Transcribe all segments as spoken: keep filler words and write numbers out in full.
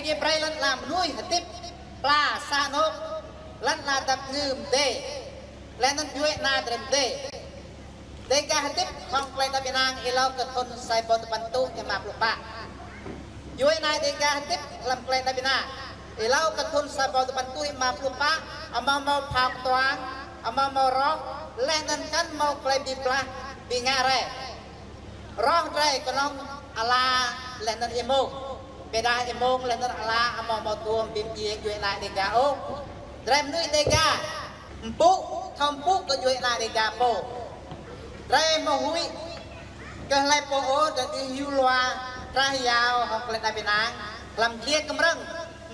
Ñu brơi lŏn ala mơnuih hơdip pla sa anŏ, lŏn ala dăp ngư mdê, laih anŭn djuai ania drơi mdê. Dêgar hơdip hăng klei đăp ƀing ih nao, êlâo kơ thŭn sa rơbâo tơpăn rơtuh êma pluh pă. Djuai ania Dêgar hơdip hlăm klei đăp ƀing ih nao, êlâo kơ thŭn sa rơbâo tơpăn rơtuh êma pluh pă, amâo hmâo phao kơtuang, amâo hmâo roh, laih anŭn kăn hmâo klei bi blah, bi ngă rai. Roh drơi kơnơ̆ng ala laih anŭn êmông. Ƀiădah êmông laih anŭn ala amâo hmâo tuôm bi mdjiê djuai ania Dêgar ôh. Drơi mơnuih Dêgar mpŭ, thâo mpŭ kơ djuai ania Dêgar pô. Drơi hmâo huĭ kơ hlơi pô ôh, drơi dưi hyu lua, trah yao hăng klei đăp ƀing ih nao, hlăm dliê kơmrơ̆ng,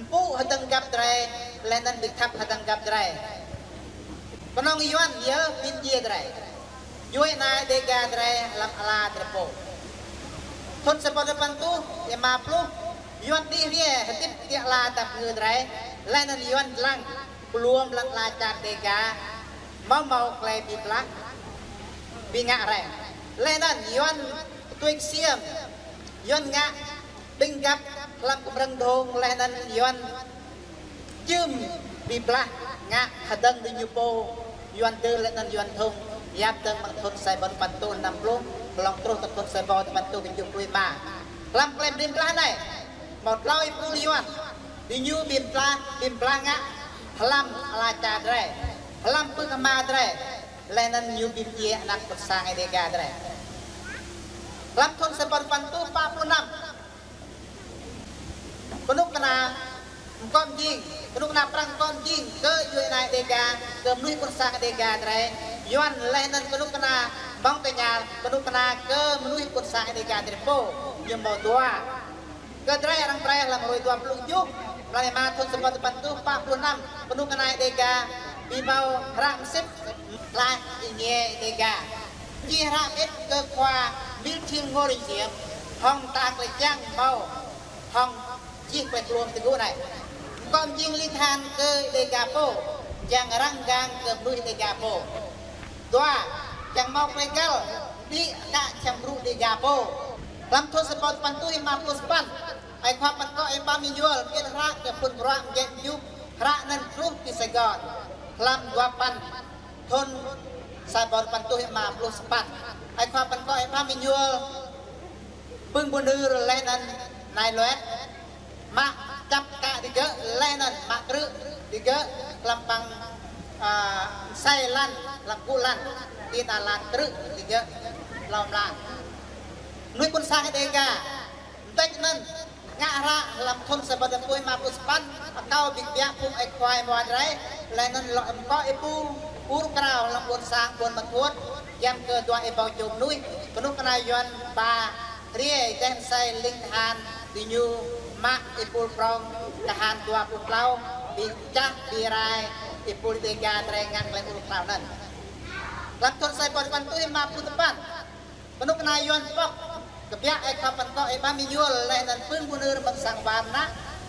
mpŭ hơdơ̆ng găp drơi, laih anŭn bi khăp hơdơ̆ng găp drơi. Kơnơ̆ng Yuăn yơh bi mdjiê drơi, djuai ania Dêgar drơi hlăm ala drơi pô. Thŭn sa rơbâo tơpăn rơtuh êma pluh, Yuăn đih hriê hơdip ti ala dăp ngư drơi, laih anŭn Yuăn dlăng kluôm lŏn ala čar Dêgar, amâo hmâo klei bi blah, bi ngă rai. Laih anŭn Yuăn tui ksiêm, Yuăn ngă ƀing găp hlăm kơmrơ̆ng dhông, laih anŭn Yuăn čưm bi blah ngă hơdơ̆ng diñu pô, Yuăn dơ̆ng laih anŭn Yuăn dhông, yap dơ̆ng mơ̆ng thŭn sa rơbâo tơpăn rơtuh năm pluh, glông truh kơ thŭn sa rơbâo tơpăn rơtuh kơjuh pluh êma. Hlăm klei bi blah anai, hmâo tlâo êpul Yuăn, diñu bi blah, bi blah ngă hlăm ala čar drơi, hlăm pưk ama drơi, laih anŭn ñu bi mdjiê anak ƀôn sang Dêgar drơi. Hlăm thŭn sa rơbâo tơpăn rơtuh pă pluh năm, kơnuk kơna mơkŏ mơjing, kơnuk kơna Prăng mơkŏ mơjing kơ djuai ania Dêgar, kơ mơnuih ƀôn sang Dêgar drơi, Yuăn laih anŭn kơnuk kơna Montagnard, kơnuk kơna kơ mơnuih ƀôn sang Dêgar drơi pô, ñu hmâo dua. Kơ drơi arăng brơi hlăm hrơi dua pluh kơjuh, mlan êma thŭn sa rơbâo tơpăn rơtuh pă pluh năm, kơnuk kơna Dêgar bi hmâo hră mơsĭt, laih êngiê Dêgar. Čih hră mơit kơ khua Miltil Ngor Jiem, hăng ta klei čiăng hmâo, hăng čih klei kluôm tơgŭ anai. Mơkŏ mơjing ling tơhan kơ Dêgar pô, čiăng răng mgang kơ mơnuih Dêgar pô. Dua, čiăng hmâo klei găl đĭ kơ čăm brŭ Dêgar pô. Hlăm thŭn sa rơbâo tơpăn rơtuh êma pluh sapăn, ơi khua păn akŏ Êma Êmanuel pơkĭt hră kơ phŭn bruă mơjĕ mơjuh, hră anŭn truh ti Sài Gòn. Hlăm dua păn thŭn sa rơbâo tơpăn rơtuh êma pluh sapăn, ơi khua păn akŏ Êma Êmanuel, Pưng Bô Nư laih anŭn Nai Luet, mă čăp kă digơ̆ laih anŭn mă krư̆ digơ̆ hlăm păng, a, msai lăn, hlăm gŭ lăn, ti ta lăn krư̆ digơ̆ hlâo mlan. Mơnuih ƀôn sang Dêgar, mơdêč anŭn ngă hră hlăm thŭn sa rơbâo tơpăn rơtuh êma pluh sapăn, akâo ƀing biă phung ơi khua ơi ama drơi, laih anŭn lŏ mơkŏ êpul, ur krao hlăm ƀôn sang Buôn Ma Thuột, giăm kơ dua rơbâo čô mơnuih, kơnuk kơna Yuăn ba hriê dêh msai ling tơhan diñu mă êpul prŏng, tơhan dua pluh klâo, bi čah bi rai êpul Dêgar drơi ngă klei ur krao anŭn. Hlăm thŭn sa rơbâo tơpăn rơtuh êma pluh sapăn, kơnuk kơna Yuăn pŏk kơ biă ơi khua păn akŏ Êma Êmanuel laih anŭn Pưng Bô Nư mơ̆ng sang war mơnă,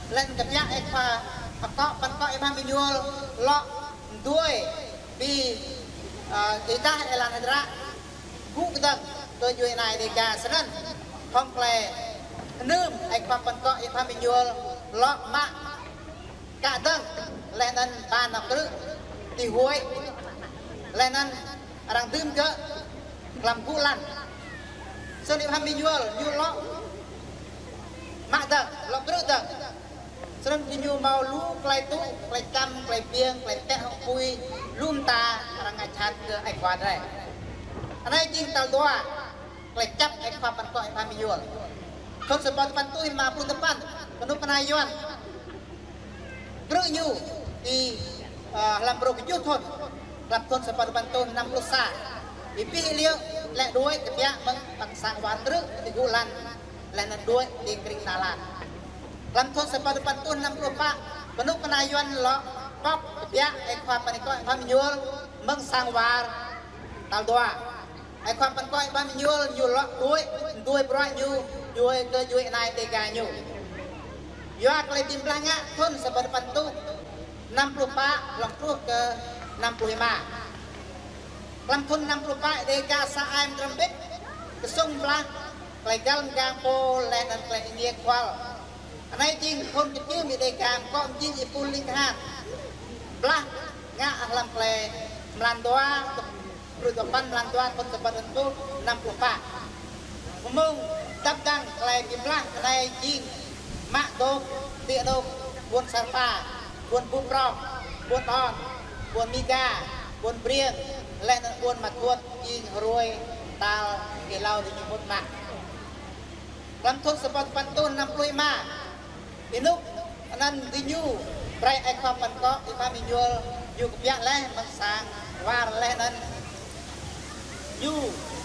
laih anŭn kơ biă ơi khua akŏ păn akŏ Êma Êmanuel lŏ mơduai bi, a, êdah êlan hơdră gŭ kơdơ̆ng kơ djuai ania Dêgar. Snăn hŏng klei hơnưm ơi khua păn akŏ Êma Êmanuel lŏ mă kă dơ̆ng, laih anŭn ba nao krư̆ ti Huêk, laih anŭn arăng dưm gơ̆ hlăm gŭ lăn. Snăn Êma Êmanuel ñu lŏ mă dơ̆ng, lŏ krư̆ dơ̆ng. Snăn diñu hmâo lu klei tŭ, klei čăm, klei biêng, klei tĕ hŏng apui, lu mta arăng ngă jhat kơ ơi khua drơi. Anai jing tal dua klei čăp ơi khua păn akŏ Êma Êmanuel. Thŭn sa rơbâo tơpăn rơtuh êma pluh sapăn, kơnuk kơna Yuăn krư̆ ñu ti, a, hlăm brô kơjuh thŭn. Hlăm thŭn sa rơbâo tơpăn rơtuh năm pluh sa, ih pih ih liơ̆, lĕ đuaĭ kơ biă mơ̆ng păng sang war krư̆ ti gŭ lăn, laih anŭn đuaĭ ti krĭng ta lăn. Hlăm thŭn sa rơbâo tơpăn rơtuh năm pluh pă, kơnuk kơna Yuăn lŏ pŏk kơ biă ơi khua păn akŏ Êma Êmanuel mơ̆ng sang war tal dua. Ơi khua păn akŏ Êma Êmanuel ñu lŏ đuaĭ, mơduai bruă ñu, djuai kơ djuai ania Dêgar ñu. Yua klei bi blah ngă thŭn sa rơbâo tơpăn rơtuh năm pluh pă, glông truh kơ năm pluh êma. Hlăm thŭn năm pluh pă Dêgar sa ai mơdrăm bĭt, kơsŭng blah klei găl mgang pô laih anŭn klei êngiê kual. Anai jing thun kơčưm Ơi Dêga mơkŏ mơjing ih pul ling tơhan. Blah ngă hlăm klei mlan dua, bruă dua păn mlan dua thun sa rơbâo rơtuh năm pluh pă. Mơ̆ng dăp dăng klei bi blah anai jing mă dôk ti anôk ƀuôn Sarpa, ƀuôn Bŭ Prong, ƀuôn On, ƀuôn Miga, ƀuôn Briêng, laih anŭn ƀuôn Mă Thuôt jing hrơi tal êlâo diñu mŭt mă. Hlăm thun sa rơbâo dua păn rơtuh năm pluh êma, ênuk anŭn diñu brơi ai khua păn kŏ Y Bham Êñuôl ñu kơbiă laih mơ̆ng sang war laih anŭn ñu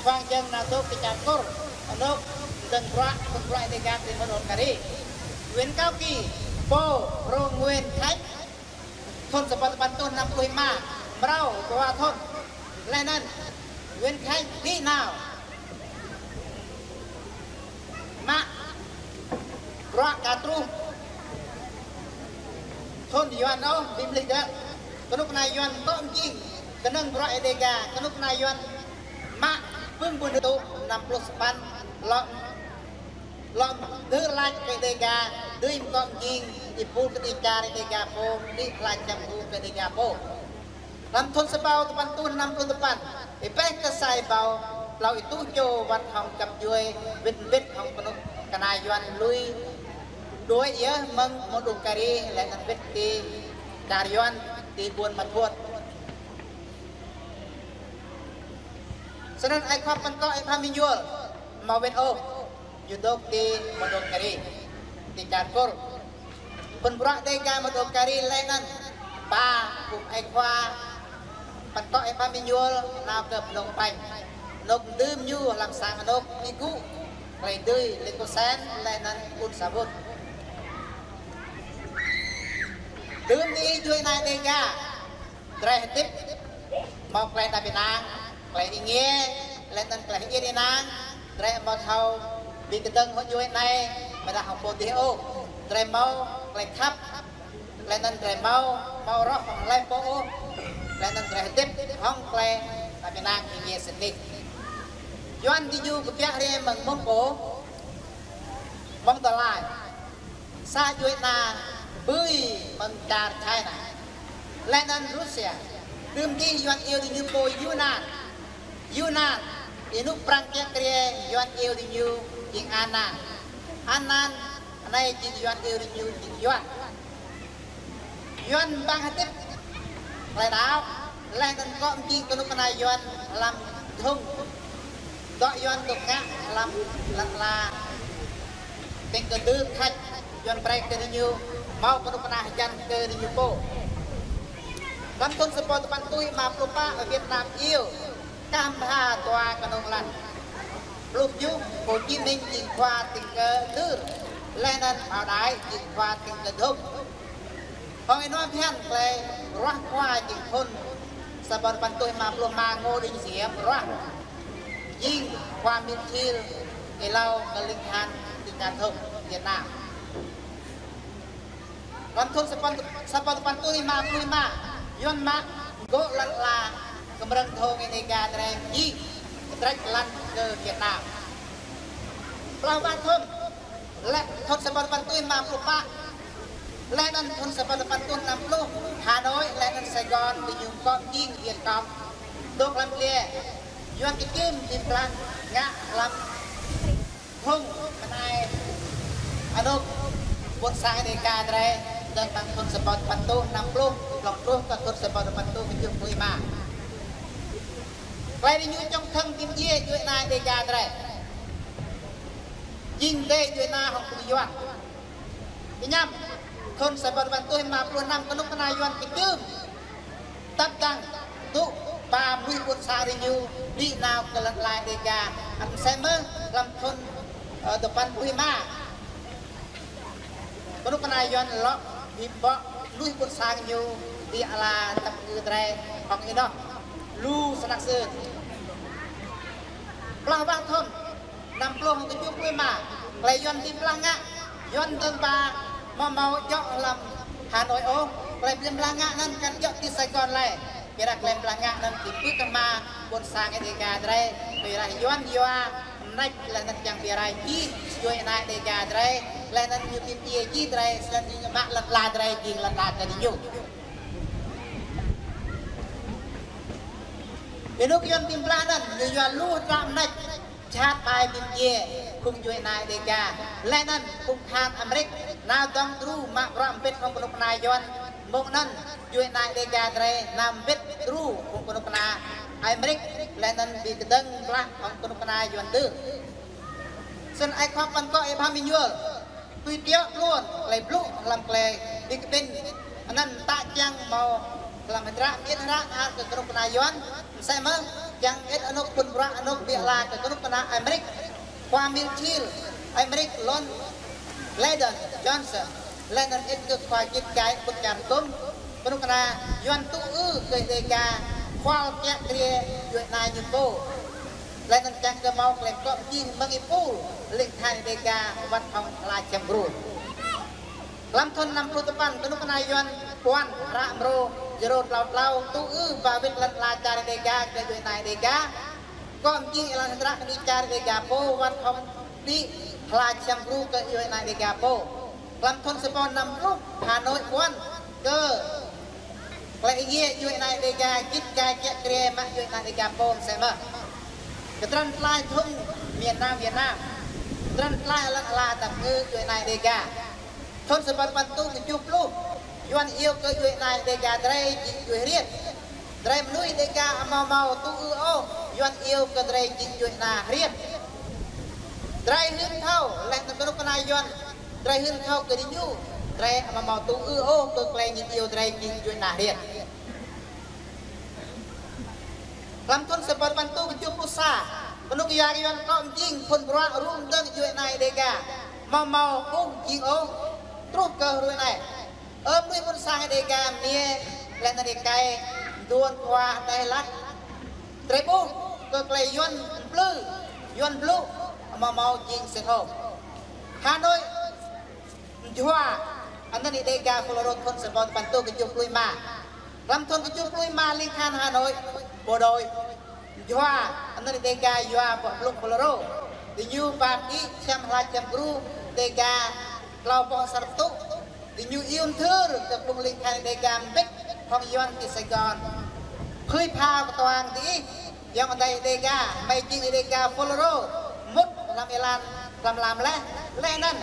čuang jơ̆ng nao dôk ti čar Kur, anôk dơ̆ng bruă, phŭn bruă Ơi Dêga ti Mondulkiri. Nguyễn Cao Kỳ, pô Hrô Nguyễn Khánh, thun sa rơbâo dua păn rơtuh năm pluh êma, mrâo dua thun. Laih anŭn Nguyễn Khánh đĭ nao mă bruă ka truh thun Yuan ôh, bi mlih gơ̆. Kơnuk kơna Yuan mơkŏ mơjing kơnơ̆ng bruă Ơi Dêga, kơnuk kơna Yuan mă pơ̆ng ƀun tŭ năm pluh sapăn lŏm lŏm dưr lač kơ Ơi Dêga, dưi mơkŏ mơjing ih pul kơđi čar Ơi Dêga pô, đĭ lač čăm gŭ kơ Ơi Dêga pô. Hlăm thun sa rơbâo dua păn rơtuh năm pluh dua păn, ih pĕh kơ sa ih ƀâo, hlâo ih tuh čô wăt hŏng găp djuai, wĭt mbĭt hŏng kơnuk kơna Yuan lui đuaĭ yơh mơ̆ng Mondulkiri laih anŭn wĭt ti čar Yuan ti ƀuôn Mă Thuôt. Snăn ai khua păn kŏ Y Bham Êñuôl, mâo wĭt ôh. Ñu dôk ti Mondulkiri, ti čar Kur. Phŭn bruă Dêga Mondulkiri laih anŭn ba phung ai khua păn kŏ Y Bham Êñuôl nao kơ Phnom Penh. Anôk dưm ñu hlăm sang anôk ih gŭ, klei dưi Lê Cô Sen laih anŭn Ƀuôn Sa Bŭt. Dưm ñu djuai anai Dêga. Drơi hơdip mâo klei đăp ênang, klei êngiê, laih anŭn klei hơiêt ênang, drơi mâo thâo bi kơdơ̆ng hŏng djuai anai, ƀiădah hŏng pô dih ôh. Drơi mâo klei khăp, laih anŭn drơi mâo, mâo roh hŏng hlơi pô ôh, laih anŭn drơi hơdip hŏng klei đăp ênang êngiê sĭt nik. Yuan diñu kơbiă hriê mơ̆ng Mông Cổ, Mông Đà Lai. Sa djuai ana ƀơi mơ̆ng čar China. Laih anŭn Russia. Tơm dih Yuan iâu diñu pô Yunan. Yunan. Ênuk Prăng kiă kriê Yuan iâu diñu jing Anan. Anan, anai jing Yuan iâu diñu jing Yuan. Yuan ƀăng hơdip klei đaŏ, laih anŭn mơkŏ mơjing kơnuk kơna Yuan hlăm dhŭng. Dŏ Yuan dŏ ngă hlăm lăn ala tĭng kơ dưr khač, Yuan brơi kơ diñu mâo kơnuk kơna hơjăn kơ diñu pô. Hlăm thun sa rơbâo dua păn rơtuh êma pluh pă, Việt Nam iâu kah mbha dua kơnung lăn. Pluh tơjuh, Hồ Chí Minh jing khua tĭng kơ dưr, laih anŭn Bảo Đại jing khua tĭng kơ dhŭng. Hŏng ênuah phiăn klei ruah khua jing thun sa rơbâo dua păn rơtuh êma pluh êma, Ngô Đình Diệm ruah jing khua Miền Thiel êlâo kơ ling tơhan ti čar Thŭng Việt Nam. Hlăm thun sa rơbâo, sa rơbâo dua păn rơtuh êma pluh êma, Yuan mă gŏ lăn ala kơ mơ̆ng Thŭng Ơi Dêga drơi jing kơdrĕč lăn kơ Việt Nam. Blah wah thun, laih thun sa rơbâo dua păn rơtuh êma pluh pă, laih anŭn thun sa rơbâo dua păn rơtuh năm pluh, Hà Nội, laih anŭn Sài Gòn, diñu mơkŏ mơjing Việt Cộng. Dôk hlăm dliê, Yuan kơčưm bi blah ngă hlăm Thŭng mơnai anôk ƀuôn sang Ơi Dêga drơi, dơ̆ng mơ̆ng thun sa rơbâo dua păn rơtuh năm pluh, glông truh kơ thun sa rơbâo dua păn rơtuh tơjuh pluh êma. Klei diñu čŏng thơ̆ng gim djiê djuai ana Ơi Dêga drơi. Jing dêh djuai ana hŏng phung Yuan. Ih ñăm, thun sa rơbâo dua păn rơtuh êma pluh năm kơnuk kơna Yuan kơčưm. Tăp dăng, tŭ ba mơnuih ƀuôn sang diñu đĭ nao kơ lăn ala Ơi Dêga, anŭn mơsĕ mơ̆n hlăm thun, ơ, dua păn rơtuh êma. Kơnuk kơna Yuan lŏ bi ƀŏk mơnuih ƀuôn sang ñu ti ala tăp ngư drơi hŏng ênoh lu snăk sưn. Blah wah thun, năm pluh hŏng tơjuh pluh êma, klei Yuan bi blah ngă, Yuan dơ̆ng ba mơ̆ mâo djŏ hlăm Hà Nội ôh, klei bi blah ngă anŭn kăn djŏ ti Sài Gòn lơi. Ƀiădah klei blah ngă anŭn či pơkơhma ƀuôn sang Ơi Dêga drơi, ƀiădah Yuan yua mơneč laih anŭn kiăng bi rai jih djuai ania Dega drei, laih anŭn ñu pơpŭ djai drei, snăn ñu mă lăn ala drei jing lăn ala kơ diñu. Ênuk Yuăn bi blah anăn, ñu yua lu hră mơneč, jhat ƀai bi mdjiê phung djuai ania Dega. Laih anăn phung khăp Amêrik, nao dŏng đru mă bruă mbĭt hŏng kơnuk kơna Yuăn. Mơ̆ng anăn djuai ania Dega drei nao mbĭt đru phung kơnuk kơna Amêrik, laih anăn bi kơdơ̆ng blah hŏng kơnuk kơna Yuăn dưi. Snăn ai khua păn kŏ ih bham ih ñuôl. Tui tiŏ tluôn, klei blŭ hlăm klei bi kƀĭn. Anăn ta čiăng mâo hlăm hdră, mĭn hră, hră kơ kơnuk kơna Yuăn. Msĕ mơ̆, čiăng ĭt anôk phŭn bruă, anôk ƀiă la kơ kơnuk kơna Amêrik. Khua Mitchell, Amêrik, Lon-, Lyndon Johnson. Laih anăn ĭt kơ khua git gai ƀŭt čar tŭm. Kơnuk kơna Yuăn tŭ ư kơ Dega, khua kiă kriê djuai ania ñu pô. Laih anăn čiăng kơ mâo klei kŏ jing mơ̆ng êpul, lĭng than Dega, wăt hŏng ala čem gru. Hlăm thŭn năm pluh tơpăn, kơnuk kơna Yuăn ƀuăn, hră mrô, jrô tlâo tlâo, tŭ ư ba wĭt lăn ala čar Dega kơ djuai ania Dega. Kŏ jing êlan hdră kơ djuai čar Dega pô, wăt hŏng đĭ ala čem gru kơ djuai ania Dega pô. Hlăm thŭn sa rơbâo năm pluh, Hà Nội ƀuăn kơ klei êngiê djuai ania Dega, git gai kiă kriê mă djuai ania Dega pô msĕ mơ̆. Kơtrăn tlaih thŭn miền Nam Việt Nam. Kơtrăn tlaih lăn ala dap kngư djuai ania Dega. Thŭn sa rơbâo tơpăn êtuh kjuh pluh, Yuăn iâu kơ djuai ania Dega drei jing djuai hriêt. Drei mơnuih Dega amâo mâo tŭ ư ôh, Yuăn iâu kơ drei jing djuai ania hriêt. Drei hưn thâo, laih anăn kơnuk kơna Yuăn, drei hưn thâo kơ diñu, drei amâo mâo tŭ ư ôh kơ klei ñu iâu drei jing djuai ania hriêt. Hlăm thŭn sa rơbâo tơpăn êtuh kjuh pluh sa, kơnuk kơna Yuăn kŏ jing phŭn bruă rŭng dơ̆ng djuai ania Dega, amâo mâo ƀuh jing ôh, truh kơ hruê anei. Ơ mnuih ƀuôn sang Dega mniê, laih anăn êkei, mduôn, khua, đeh lač. Drei ƀuh kơ klei Yuăn mplư, Yuăn blŭ, amâo mâo jing sĭt ôh. Hà Nội mjua, anăn Dega Fulro thŭn sa rơbâo tơpăn êtuh kjuh pluh êma. Hlăm thŭn kjuh pluh êma lĭng kahan Hà Nội, bộ đội mjua, anăn Dega yua boh blŭ Fulro. Diñu ba đĭ čem ala čem gru Dega tlâo boh asăr pơtŭ. Diñu iâu mthưr kơ phung lĭng kahan Dega mbĭt hŏng Yuăn ti Sài Gòn. Phưi phao kơtuang diih, ayŏng adei Dega, hmei jing Dega Fulro, mŭt hlăm êlan hlăm lam leh, laih anăn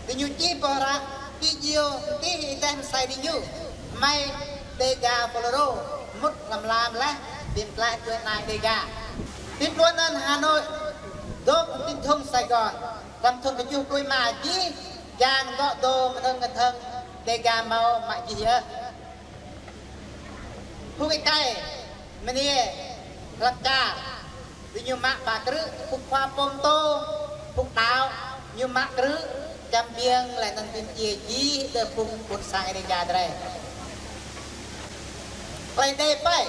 diñu čih boh hră, čih djiêu, mtih êdeh msei diñu. Hmei Dega Fulro, mŭt hlăm lam leh, bi mtlaih djuai ania Dega. Ti tluôn anăn Hà Nội, dôk ti thŭng Sài Gòn. Hlăm thŭn kjuh pluh êma jih jang dŏ dô mnơ̆ng kơthơ̆ng Dega mâo mă jih yơh. Phung êkei mniê hlăm čar, diñu mă ba krư̆, phung khua pô mtô, phung đăo, ñu mă krư̆, čăm biêng laih anăn bi mdjiê jih đơ phung ƀuôn sang Dega drei. Klei đei ƀai,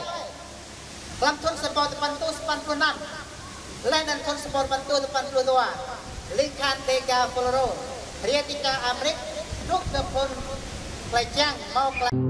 hlăm thŭn sa rơbâo tơpăn êtuh sapăn pluh năm, laih anăn thŭn sa rơbâo tơpăn êtuh tơpăn pluh dua, lĭng kahan Dega Fulro, hriê ti čar Amêrik, truh kơ phŭn klei čiăng mâo klei